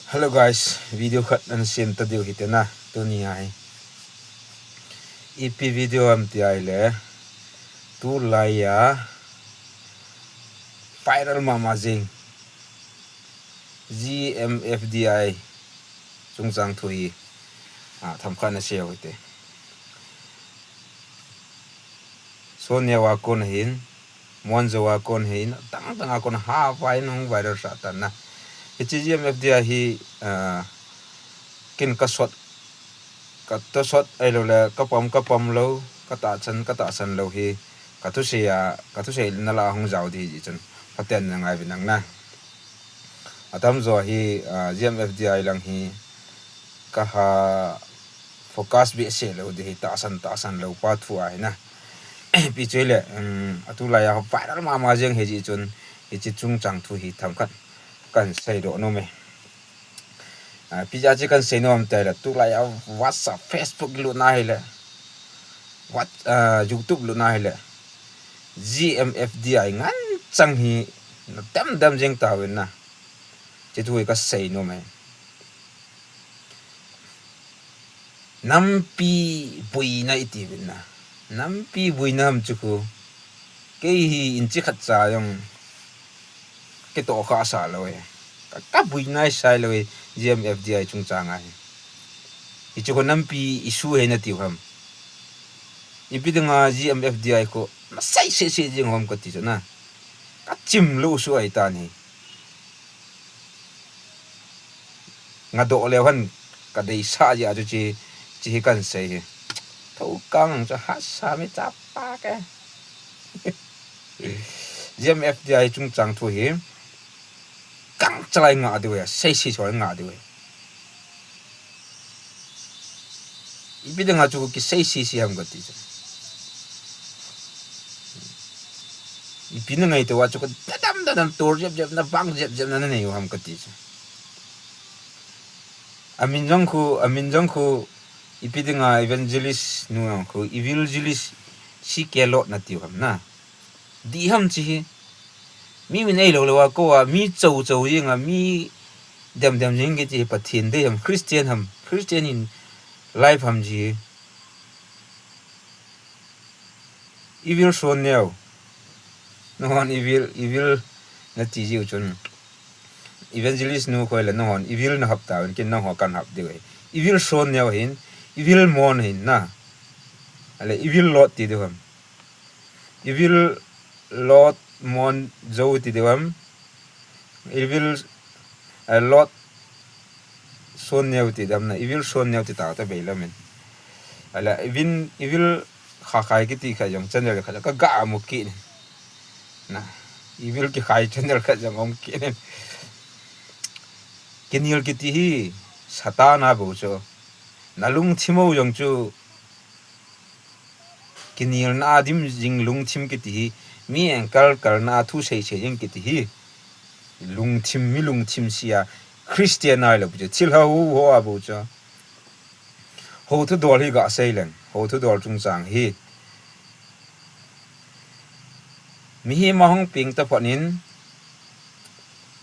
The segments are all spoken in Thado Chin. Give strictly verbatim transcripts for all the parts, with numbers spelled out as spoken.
Hello guys, video khat ana sem ta diu hite na, tuni a hi. Ipi video ham ti ahile, tulai a viral mama jing G M F D I chungchang thu hi, ah, themkhat ana sei u hite. Sonneo a kon ahin, Mon Zo a kon ahin, adang dang a kon a hava in ahung viral sah tan na. Hiche G M F D I hi, ah, ken ka sot, ka tosot ahilou le, ka pom, ka pom lou, ka tahsan, ka tahsan lou hi, ka thusei a, ka thusei na lah a hung jao ding ahi jeh chun, phaten na ngai uvin lang na. Atamjo hi, ah, G M F D I lang hi, ka ha focus behseh lou ding ahi, tahsan, tahsan lou pa thu ahi na. Ipi chu ahile, um, atulai a viral mama jing ahi jeh chun, hiche chungchang thu hi themkhat kahin seidoh nom e. Ah, ipi jeh a chu kahin sei nom ti ahile, tulai a WhatsApp, Facebook lutna ahile, What, ah, YouTube lutna ahile, G M F D I ngen chang hi na dem dem jing tauvin na. Hiche thu hi ka sei nom e. Nampi buina iti uvin na. Nampi buina ham chu khu. Kei hi inchi khat cha jong kitoh kha sa lou e. Ka, ka buina isei lou e, G M F D I chungchang a hi. Hichu khu nampi issue ahi nati u ham. Ipi dinga G M F D I khu na sei sei sei jing u ham kati chu na. Ka chim lou issue ahi tan ahi. Ngadoh leu hen ka deisah jeh a chu hiche, hiche hi kahin sei ahi. Thoukang chu hahsa mi chapa ke. G M F D I chungchang thu hi gangchal a i ngah diu ahi, sei sei chu i ngah diu ahi. Ipi dinga chu kisei sei sei ham kati chu. Ipi na ngaito uva chu ka dadam dadam tor jep jep na bang jep jep na na nei u ham kati chu. Amin jong khu, amin jong khu, ipi dinga evangelist nu jong khu, evangelist C K Lord nati u ham na. Dih ham hiche hi. Mi min eilou lou a kou a, mi chou chou jing a, mi dem dem jing kiti hi Pathen dei ham, Christian ham, Christian in life ham hiche hi. Evil Sonneo. Nanghon evil, evil nati jiu chun. Evangelist nu khu ahile nanghon evil na hap tauvin, ken nangho kahin hap diu ahi. Evil Sonneo ahin, evil Mon ahin na. Ahile evil Lord ti diu ham. Evil Lord Mon Zo ti diu ham. Evil, eh, Lord Sonneo ti diu ham na, evil Sonneo ti tau ta vei lam in. Ahile evil, evil Khakhai kiti khat jong channel khat ka ga mu kit in. Na, evil Kikhai channel khat jong um kit in. Kinel kiti hi Satan a bou chu. Na lungthim u jong chu Kinelna a dim jing lungthim kiti hi, mi engkal kalna a thu sei sei jing kiti hi. Lungthim, mi lungthim sia, Christian ahilou pi chu, thilha ho ho a bou chu. Hou thudol hi ga sei leng, hou thudol chungchang hi. Mihem a hung peng taphat in,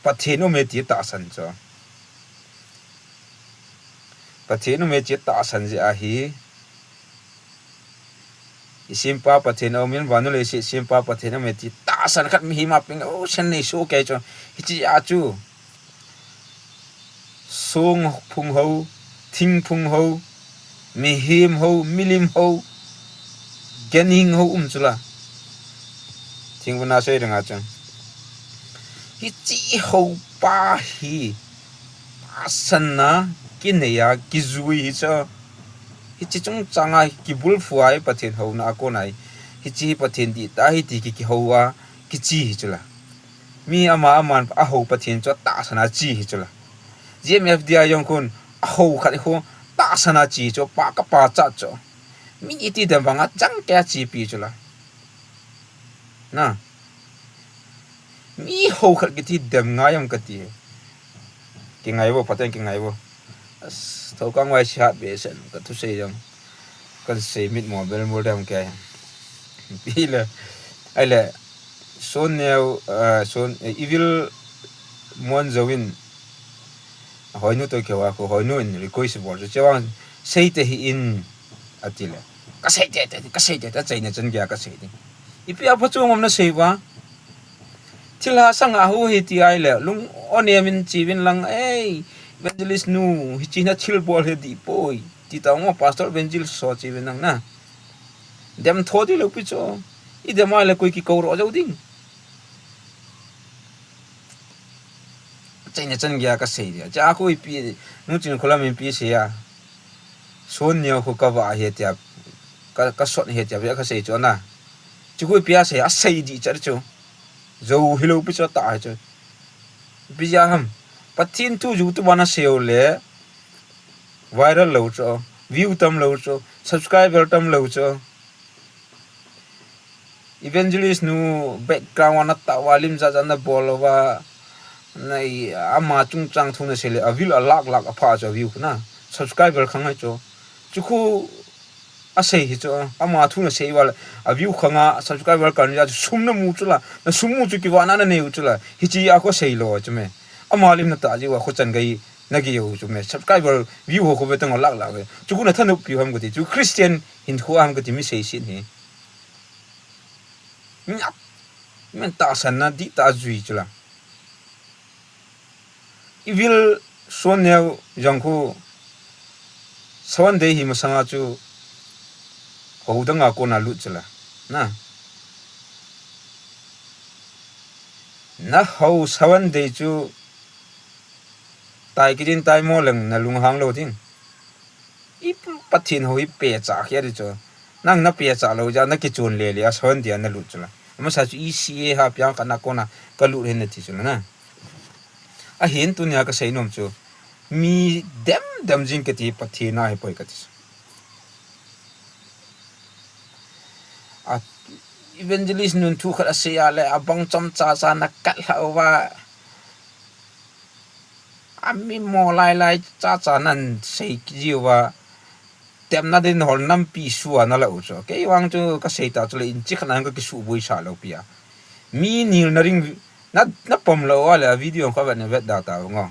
Pathen um e ti tahsan chu. Pathen um e ti tahsan jeh ahi. I sempa Pathen aum in, vannoi leiset sempa Pathen aum e ti tahsan khat mihem a peng, o, sen nei soh kei chu. Hiche a chu. Song phung ho, thing phung ho, mihem ho, milim ho, ganhing ho um chula. Thingphung a sei dinga chu. Hiche ho pa hi, tahsanna kinei a, kijui hi chu. Hiche chungchang a kibulphu a hi Pathen houna a kon a hi. Hiche hi Pathen dihtah ahi ti ki, kihou a, kiche hi chula. Mi ama aman a hou Pathen chu tahsan a che hi chula. G M F D I jong khun a hou khat khu tahsan a che chu pa ka pachat chu. Mi iti dem vang a chang kei a chepi chula. Na. Mi hou khat kiti dem ngai am kati. Kingai vo, phaten kingai vo. As, thokang vai sihat behseh, ka thusei jong. Kan sei mit mo bel mo dem kei. Pi le. Ahile. Sonneo, ah, Son, eh, Evil Mon Zo in. Hoinu toh keu a khu, hoinu in request bol chu, chevang sei te hih in, ati le. Ka sei te te, ka sei te te, achaina chan geiya ka sei ding. Ipi a phachom um na sei uva. Thilha sanga hu hi ti ai le, lung onem in chi uvin lang, ei, evangelist nu, hichi na thil bol hi dih poi. Ti tao ngo, pastor evangelist so chi uvin lang na. Dem tho ding lou pi chu. I dem a le koi kikou ro jou ding. Achaina chan geiya ka sei dia. Cha khu ipi, nu chin khu lam in ipi sei a. Son neo khu ka va hi tia. Ka, ka sot hi tia, ka sei chu na. Chu khu ipi a sei, asei dih cha chu. Jou hi lou pi chu ta hi chu. Ipi ja ham. Pathen thu YouTube a na sei u le. Viral lou chu. View tam lou chu. Subscriber tam lou chu. Evangelist nu background a na tao a lim ja ja na bol uva, na i ama chungchang thu na sei le, a view a lakh lakh a pha chu a view khu na. Subscriber khang a chu. Chu khu asei hi chu, ama thu na sei uva le, a view khang a subscriber kan ja chu sum na mu chu la, na sum mu chu kivahna na nei u chu la. Hichi a khu sei lou chu me. Ama lim na tao ji uva khu chan gei na gei u chu me. Subscriber view ho khu ve tang lakh lakh ve. Chu khu na thanop pi u ham kati chu Christian hinkho ham kati mi sei sin hi. Nyak. Men tahsan na dih tah jui chu la. I vil son neo jong khu seven day hi masanga chu hou dang a kona lut chu la. Na. Na hou seven day chu tai kidin tai mo leng na lunghang lou ding. I Pathen ho hi pehcha khia di chu. Nang na pehcha lou ja na kichun le le a son dia na lut chu la. Amasa chu E C A ha piang khat na kona ka lut hin na ti chu la na. Ahin tunia ka sei nom chu. Mi dem dem jing kati Pathen a hi poi kati chu. A evangelist nun thu khat asei a le abang chom cha cha na kat hla uva. Ami mo lai lai cha cha nan sei ji uva. Temna din hol nampi sua na la u chu. Kei vang chu ka sei ta chu le in chi khan ka kisu bui sa lo pia. Mi nil na ring na, na pom lo a le video ka vet na vet da ta ngo.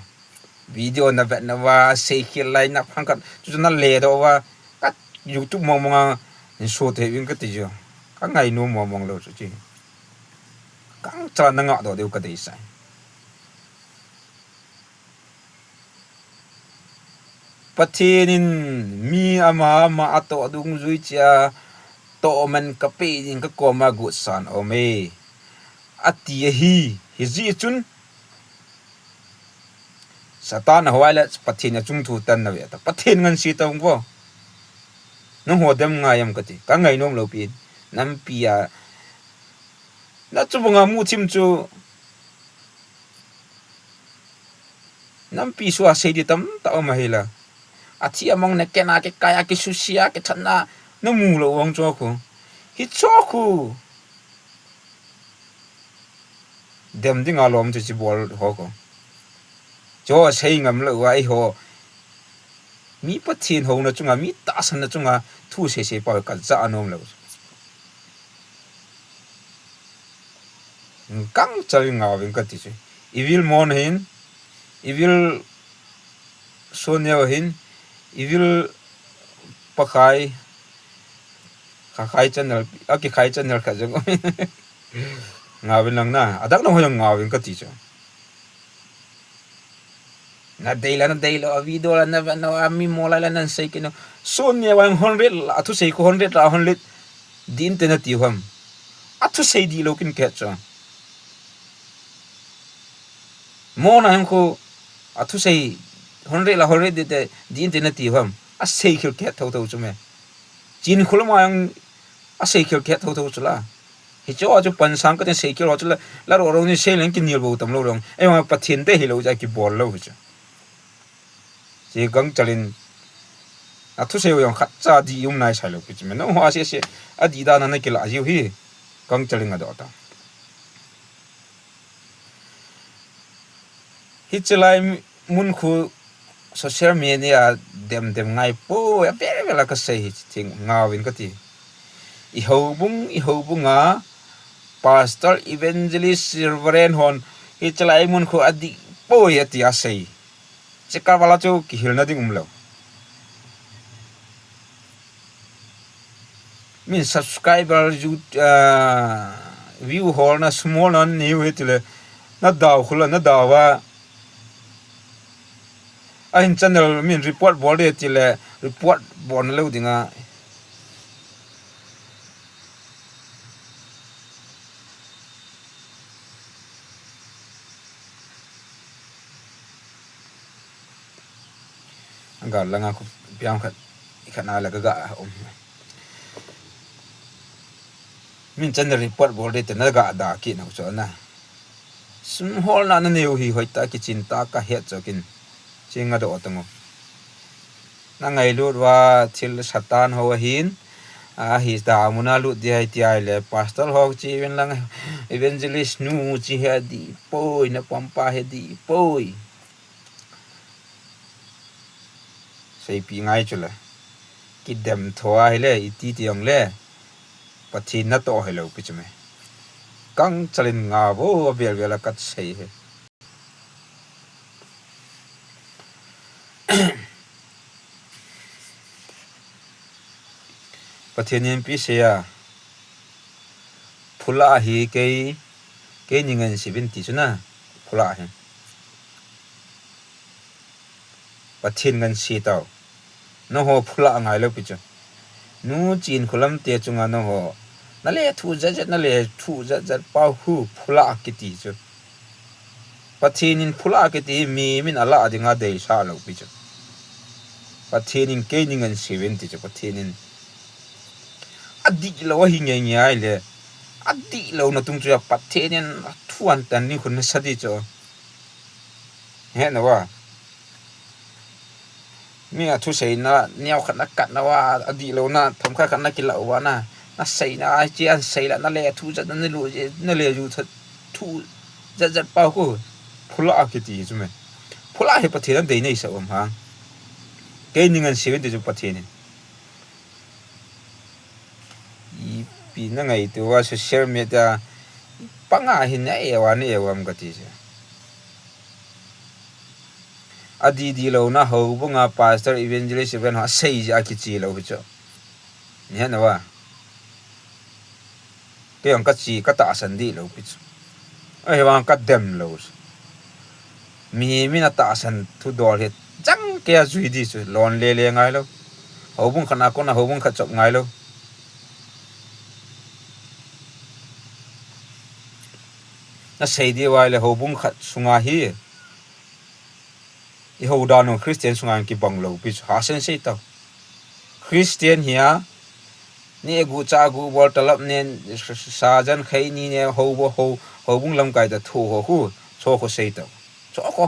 Video na vet na uva sei khel lai na phang khat chu chu na le do uva. Ka YouTube mong mong a in so te vin ka ti jo. Ka ngai nu mong mong lo chu chi. Kang cha na nga do deu ka dei sai. Pathen in mi ama ama a toh dungjui chia toh man ka pe ding ka koma gut san om e. Ati ahi, hijeh chun Satan a hoi le Pathen a chung thu tan na ve ta. Pathen ngan si ta ung vo. Nang ho dem ngai am kati. Ka ngai nom lo pin. Nampi a. Na chu bunga mu thim chu. Nampi sua sei di tam ta om ahi la. Athi among na kena ke kaya ke susia ke thana na mu lo wang cho khu. Hi cho khu. Dem ding a lom chu chi bol ho ko. Cho sei ngam lo ai ho. Mi Pathen ho na chunga, mi tahsan na chunga, thu sei sei pa ka ja anom lo. Kang chal ngau vin ka ti chu. Evil Mon hin, Evil Sonia hin, Evil Pakai, Kha khai channel, a ki khai channel kha jong. Ngau vin lang na, adak na ho jong ngau vin ka ti chu. Na dei la, na dei lo, a video la, na, na, a mi mo la, la, na sei kino. Sonia vang hundred la, a thu sei ko hundred la, hundred. Din te na ti ham. A thu sei di lo kin ke chu. Mo na hem ko, a thu sei hundred la, hundred di te, din te na ti ham. A sei khil ke tho tho chu me. Chin khul ma yang a sei khil ke tho tho chu la. Hi chu a chu pan sang ka te sei khil ho chu la, la ro ro ni sei leng kin nil bo tam lo rong. Ei ma Pathen te hi lo ja ki bol lo hi chu. Chi gang chalin a thu sei yong khat cha di um nai sai lo ki chu me. No ho a se se a di da na na ki la jiu hi. Gang chalin a do ta. Hi chilai mun khu social media dem dem ngai po a pe pe la ka sei hi thing ngau vin ka ti. I ho bung, i ho bung a pastor, evangelist, reverend hon hi chilai mun khu a di po a ti a sei. Chekar vala chu kihilna ding umlou. Min subscriber, you, ah, view holna small na neiu hi tile, na dau khula, na dau a. Ahin channel min report bol de tile, report bolna lou dinga. Gal langa khu piang khat, khat na la ka ga um. Min channel report bol de te na ga da ki na chu na. Sum holna na neiu hi hoitah kichin ta ka het chu kin. Chinga do tango. Na ngailut uva thil Satan ho ahin. Ahi da muna lut di hai ti ai le. Pastor ho chi ven lang evangelist nu chi he di poi na pampa he di poi. Seipi ngai chu le. Kidem tho a hi le, iti ti ong le. Pathen na to hi lou pi chu me. Kang chalin nga vo a vel vel a kat sei he. Pathen in pi sei a. Phula hi kei, kei ni ngan sivin ti chu na. Phula hi. Pathen ngan si tau. Nangho phula ngai lou pi chu. Nu chin khulam te chunga nangho. Na le thu zat zat, na le thu zat zat pau hu phula kiti chu. Pathen in phula kiti mi min ala dinga deisa lou pi chu. Pathen in kei ni ngan sivin ti chu Pathen in. Adih lou ahi nge nge ai le. Adih lou na tung chu a Pathen in thuan tan ni khun na sa di chu. He na wa. Mi a thu seina, neo khat na kat na wa, adih lou na, thom khat khat na kila wa na. Na seina, ai chi an sei la, na le thu zat, na lu, na le ju tha, thu zat zat pau khu. Phula kiti chu me. Phula hi Pathen an dei nei sa um hang. Kei ni ngan sivin ti chu Pathen in. Ipi na ngaito a social media panga hin na ewa na ewa am kati chu. Adih dih lou na houbung a pastor evangelist event ho sei ji a kichi lou hi chu. Ni hena wa. Kei ang kachi ka tahsan dih lou pi chu. Ahivang ka dem lou chu. Mi, mi na tahsan thu dol hi chang kei a jui di chu lon le le ngai lou. Houbung khat na kona houbung khat chop ngai lou. Na sei di vai le houbung khat sunga hi. I hou dan u Christian sunga kibang lou pi chu ha sen sei tau. Christian hi a, ni gu cha gu bol talap nen sa jan khai ni ne hou bo hou, houbung lamkai ta thu ho khu, cho khu sei tau. Cho khu,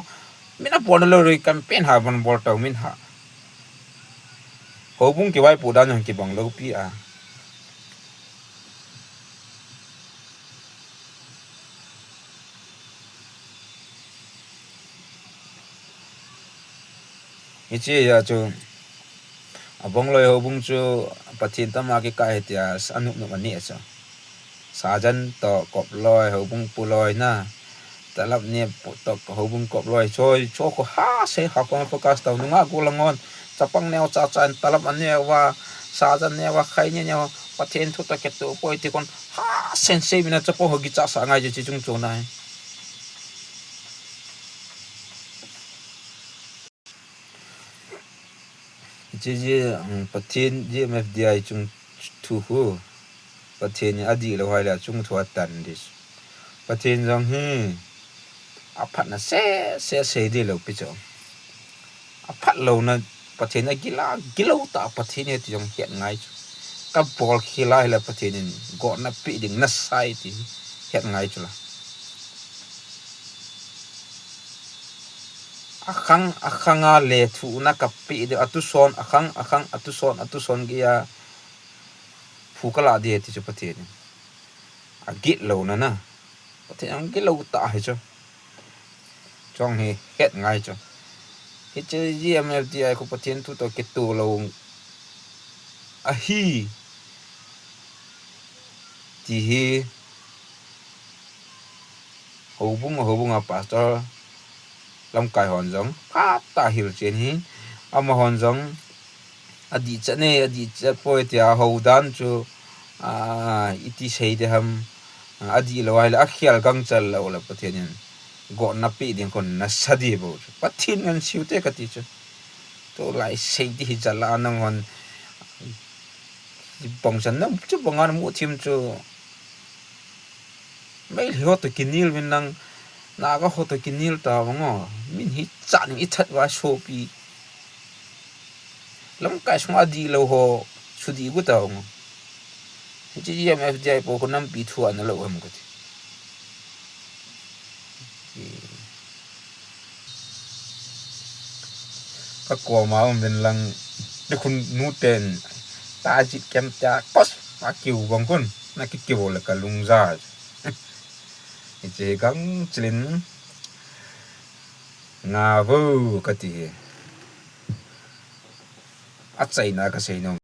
min a bol na lou rui campaign ha ban bol tau min ha. Houbung kivaipo dan u kibang lou pi a. Hiche a chu, abong loi houbung chu Pathen tama kikai tia, anup nup ani a chu. Sajan to kop loi, houbung pu loi na. Talap ne pu to houbung kop loi. Choi, cho khu ha sei ha khu focus tau nunga gu langon. Chapang neo cha cha talap ane wa, sajan ne wa khai ne ne wa. Pathen thu to ketu poi ti kon ha sen sei mina chapang ho gi cha sa ngai chu chi chung chu nai. Hiche ji, um, Pathen ji M F D I chung thu hu. Pathen in adih lou hai le chung thu atan dis. Pathen jong hi aphatna se, se, se di lou pi chu. Aphat lou na Pathen a gila, gilou ta Pathen e ti jong het ngai chu. Ka bol khila hi le Pathen in gotna pi ding na sai ti het ngai chu la. Akhang, akhang a le thu na ka pi de atuson, akhang, akhang, atuson, atuson gi a phu ka la de ti chu Pathen in. Agit lou na na. Pathen ang git lou ta hi chu. Chong hi het ngai chu. Hiche G M F D I khu Pathen thu to kitu lou ahi. Ti hi. Houbung, houbung a pastor. Lamkai hon jong phat a hilchen hi, amahon jong adih chat ne, adih chat poi tia hou dan chu, a, iti sei de ham, a, adih lou ahile akhel gangchal lou le Pathen in gotna pe ding kon nasa di bou chu. Pathen ngen siu te kati chu. Tulai sei di hi jala nanghon bangchan na chu banga namu thim chu. Meitei ho toh kinel vin lang, Naga ho toh kinel ta vang o. Min hi chan i that va sopi. Lamkai sunga dih lou ho, sudih gu ta vang o. Hiche M F D I po khu nampi thu ana lou ham kati. Ka koma um vin lang, ni khun nu ten, ta jit kem ta kos, ma kiu bang khun, na ki kiu le ka lung ja. Hiche hi gangchal in, nga vo kati hi. Achaina kasei nom.